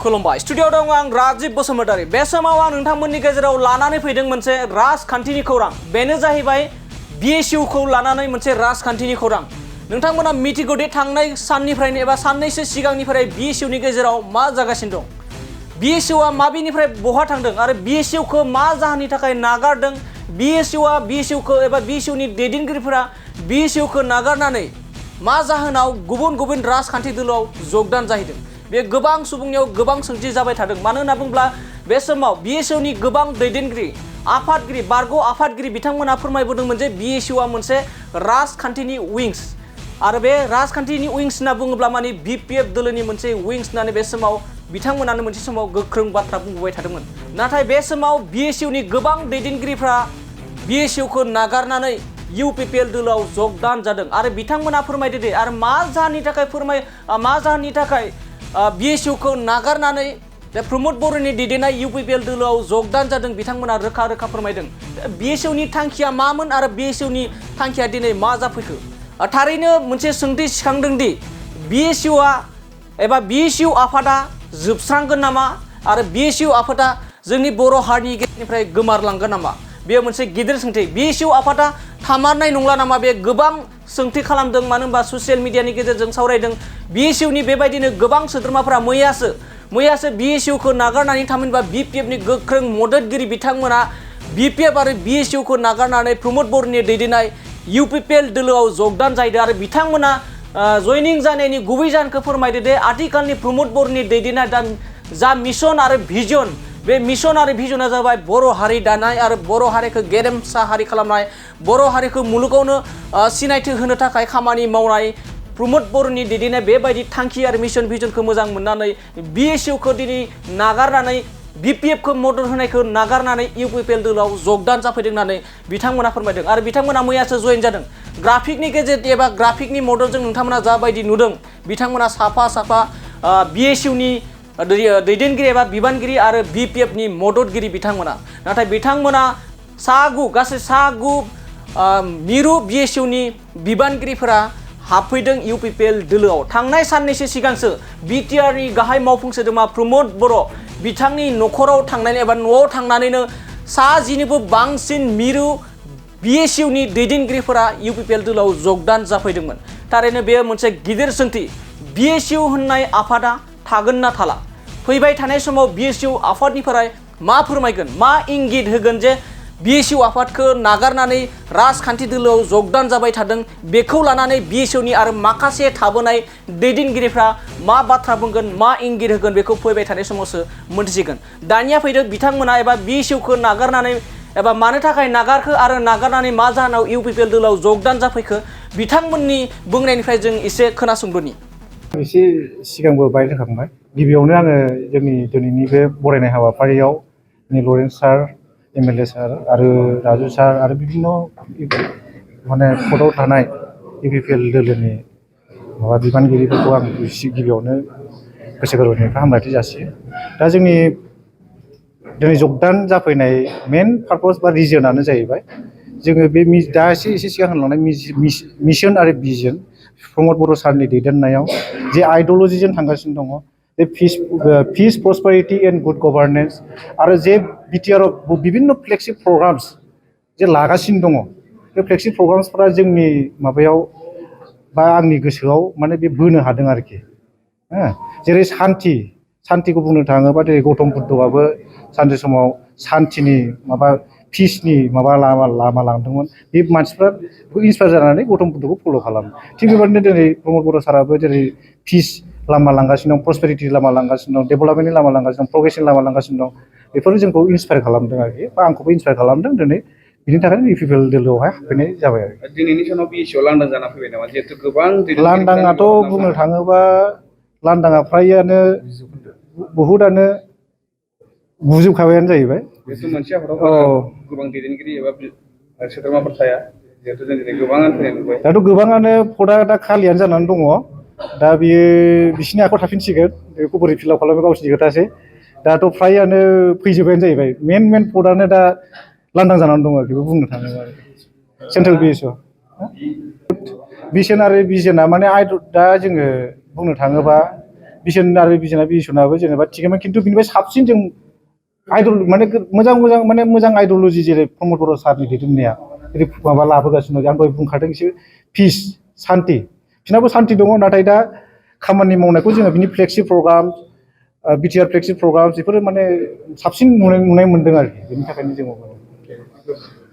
खुलुमबाय स्टुडियोआव दं आं राजिब बसुमतारी। बे समाव आं नोंथांमोननि गेजेराव लानानै फैदों मोनसे राजखान्थिनि खौरां। बेनो जाहैबाय BSU खौ लानानै मोनसे राजखान्थिनि खौरां। नोंथांमोना मिथिगौ दि थांनाय साननिफ्रायनो एबा साननैसो सिगांनिफ्राय BSU नि गेजेराव मा जागासिनो दं। BSU आ माबेनिफ्राय बहा थांदों आरो BSU खौ मा जाहोननि थाखाय नागारदों। BSU खौ एबा BSU नि दैदेनगिरिफोरा BSU खौ नागारनानै मा जाहोनाव गुबुन गुबुन राजखान्थि दोलोआव जगदान जाहैदों। बे गोबां सुबुंनियाव गोबां सोंथि जाबाय थादों। मानो होनना बुङोब्ला बे समाव BSU नि गोबां दैदेनगिरि आफादगिरि बारग' आफादगिरि बिथांमोना फोरमायबोदोंमोन जे BSU आ मोनसे राजखान्थिनि विंस आरो बे राजखान्थिनि विंस होनना बुङोब्ला माने BPF दोलोनि मोनसे विंस होननानै बे समाव बिथांमोनानो मोनसे समाव गोख्रों बाथ्रा बुंबोबाय थादोंमोन। नाथाय बे समाव BSU नि गोबां दैदेनगिरिफ्रा BSU खौ नागारनानै UPPL दोलोआव जगदान जादों आरो बिथांमोना फोरमायदो दे आरो मा जाहोननि थाखाय BSU खौ नागारनानै प्रमोद बर'नि दैदेननाय UPPL दोलोआव जगदान जादों। बिथांमोना रोखा रोखा फोरमायदों। BSU नि थांखिया मामोन आरो BSU नि थांखिया दिनै मा जाफैखो। थारैनो मोनसे सोंथि सिखांदों दि BSU आ एबा BSU आफादा जोबस्रांगोन नामा आरो BSU आफादा जोंनि बर' हारिनि गेजेरनिफ्राय गोमारलांगोन नामा। बेयो मोनसे गिदिर सोंथि। BSU आफादा थामारनाय नंला नामा बे गोबां सोंथि खालामदों। मानो होनबा ससियेल मिडियानि गेजेरजों सावरायदों। BSU नि बेबायदिनो गोबां सोद्रोमाफोरा मैयासो BSU खौ नागारनानै थामहिनबा BPF नि गोख्रों मददगिरि बिथांमोना BPF आरो BSU खौ नागारनानै प्रमोद बर'नि दैदेननाय UPPL दोलोआव जगदान जाहैदों आरो बिथांमोना जयनिं जानायनि गुबै जाहोनखौ फोरमायदो दे आथिखालनि प्रमोद बर'नि दैदेननाय जा मिशन आरो भिजन बे मिशन आरो भिजना जाबाय बर' हारि दानाय आरो बर' हारिखौ गेरेमसा हारि खालामनाय, बर' हारिखौ मुलुगावनो सिनायथि होनो थाखाय खामानि मावनाय। प्रमोद बर'नि दैदेननाय बेबायदि थांखि आरो मिशन भिजनखौ मोजां मोननानै BSU खौ दिनै नागारनानै BPF खौ मदद होनायखौ नागारनानै UPPL दोलोआव जगदान जाफैदों होननानै बिथांमोना फोरमायदों आरो बिथांमोना मैयासो जयेन जादों। ग्राफिकनि गेजेरजों एबा ग्राफिकनि मददजों नोंथांमोना जाबायदि नुदों बिथांमोना साफा BSU नि दैदेनगिरि एबा बिबानगिरि आरो BPF नि मददगिरि बिथांमोना। नाथाय बिथांमोना गासै सागु मिरु BSU नि बिबानगिरिफोरा हाबफैदों UPPL दोलोआव। थांनाय साननैसो सिगांसो BTR नि गाहाय मावफुं सोद्रोमा प्रमोद बर' बिथांनि न'खराव थांनानै एबा न'आव थांनानैनो 110निबो बांसिन मिरु BSU नि दैदेनगिरिफोरा UPPL दोलोआव जगदान जाफैदोंमोन। थारैनो बेयो मोनसे गिदिर सोंथि। BSU होननाय आफादा थागोन ना थाला। फैबाय थानाय समाव BSU आफादनिफ्राय मा फोरमायगोन, मा इंगित होगोन जे BSU आफादखौ नागारनानै राजखान्थि दोलोआव जगदान जाबाय थादों। बेखौ लानानै BSU नि आरो माखासे थाबोनाय दैदेनगिरिफ्रा मा बाथ्रा बुंगोन, मा इंगित होगोन बेखौ फैबाय थानाय समावसो मोनथिसिगोन। दानिया फैदों बिथांमोना एबा BSU खौ नागारनानै एबा मानो थाखाय नागारखो आरो नागारनानै मा जाहोनाव UPPL दोलोआव जगदान जाफैखो बिथांमोननि बुंनायनिफ्राय जों एसे खोनासंदोनि। एसे सिगांबो बायखांबाय। गिबियावनो आङो जोंनि दिनैनि बे बरायनाय हाबाफारियाव लरेन्स सार, MLA सार आरो राजु सार आरो बिभिन्न माने पदआव थानाय UPPL दोलोनि बिबानगिरिफोरखौ आं गिबियावनो गोसो गोरबोनिफ्राय हामलायथि जासियो। दा जोंनि दिनै जगदान जाफैनाय मेन पार्पस बा रिजनानो जाहैबाय जोङो बे दा एसे सिगां होनलांनाय मिशन आरो भिजन प्रमोद बर' सारनि दैदेननायाव जे आइडियलजिजों थांगासिनो दङ बे पिस प्रसपेरिटि एन्ड गुड गभार्नेन्स आरो जे BTR आव बिभिन्न फ्लेक्सिब प्रग्राम्स जे लागासिनो दङ बे फ्लेक्सिब प्रग्राम्सफोरा जोंनि माबायाव बा आंनि गोसोआव माने बे बोनो हादों आरोखि। जेरै सान्थिखौ बुंनो थाङोबा दिनै गौतम बुद्धआबो सानसे समाव सान्थिनि पिसनि लामा लांदोंमोन। बे मानसिफ्रा इन्सपायार जानानै गौतम बुद्धखौ फल' खालामो। थिग बेबादिनो दिनै प्रमोद बर' साराबो जेरै पिस लामा लांगासिनो दं, प्रसपेरिटि लामा लांगासिनो दं, डेभेलपमेन्टनि लामा लांगासिनो दं, प्रग्रेसनि लामा लांगासिनो दं। बेफोरो जोंखौ इन्सपायार खालामदों आरोखि बा आंखौबो इन्सपायार खालामदों। दिनै बिनि थाखायनो UPPL दोलोआवहाय हाबफैनाय जाबाय आरो। दिनैनि सानाव BSU आव लांदां जाना फैबाय नामा? जिहेतु गोबां लांदाङाथ' बुंनो थाङोबा लांदाङा फ्रायानो बहुदआनो गुजोबखाबायानो जाहैबाय। जिहेतु मोनसे आफादाव गोबां दैदेनगिरि एबा सोद्रोमाफोर थाया। जिहेतु जों दिनै गोबाङानो फैनाय नुबाय। दाथ' गोबाङानो पदआ दा खालियानो जानानै दङ। दा बियो बिसिनि आखायाव थाफिनसिगोन। बेखौ बोरै फिलाप खालामो गावसिनि खोथासै। दाथ' फ्रायानो फैजोबबायानो जाहैबाय। मेन पदआनो दा लांदां जानानै दङ आरोखि बुंनो थाङोबा सेन्ट्रेल BSU मिशन आरो भिजोना माने दा जोङो बुंनो थाङोबा बिसोर आरो बिसोरनाबो जेनेबा थिगैनो खिन्थु बिनिफ्राय साबसिन जों आइडल माने मोजां आइडियोल'जि जेरै प्रमद बर' सारनि दैदेननाया जेरै माबा लाबोगासिनो दं आं दहाय बुंखादों एसे पिस सान्ति बिसोरनाबो सान्ति दङ नाथाय दा खामानि मावनायखौ जोङो बिनि flexi programme BTR flexi programme बेफोरो माने साबसिन नुनाय मोन्दों आरोखि बेनि थाखायनो जोङो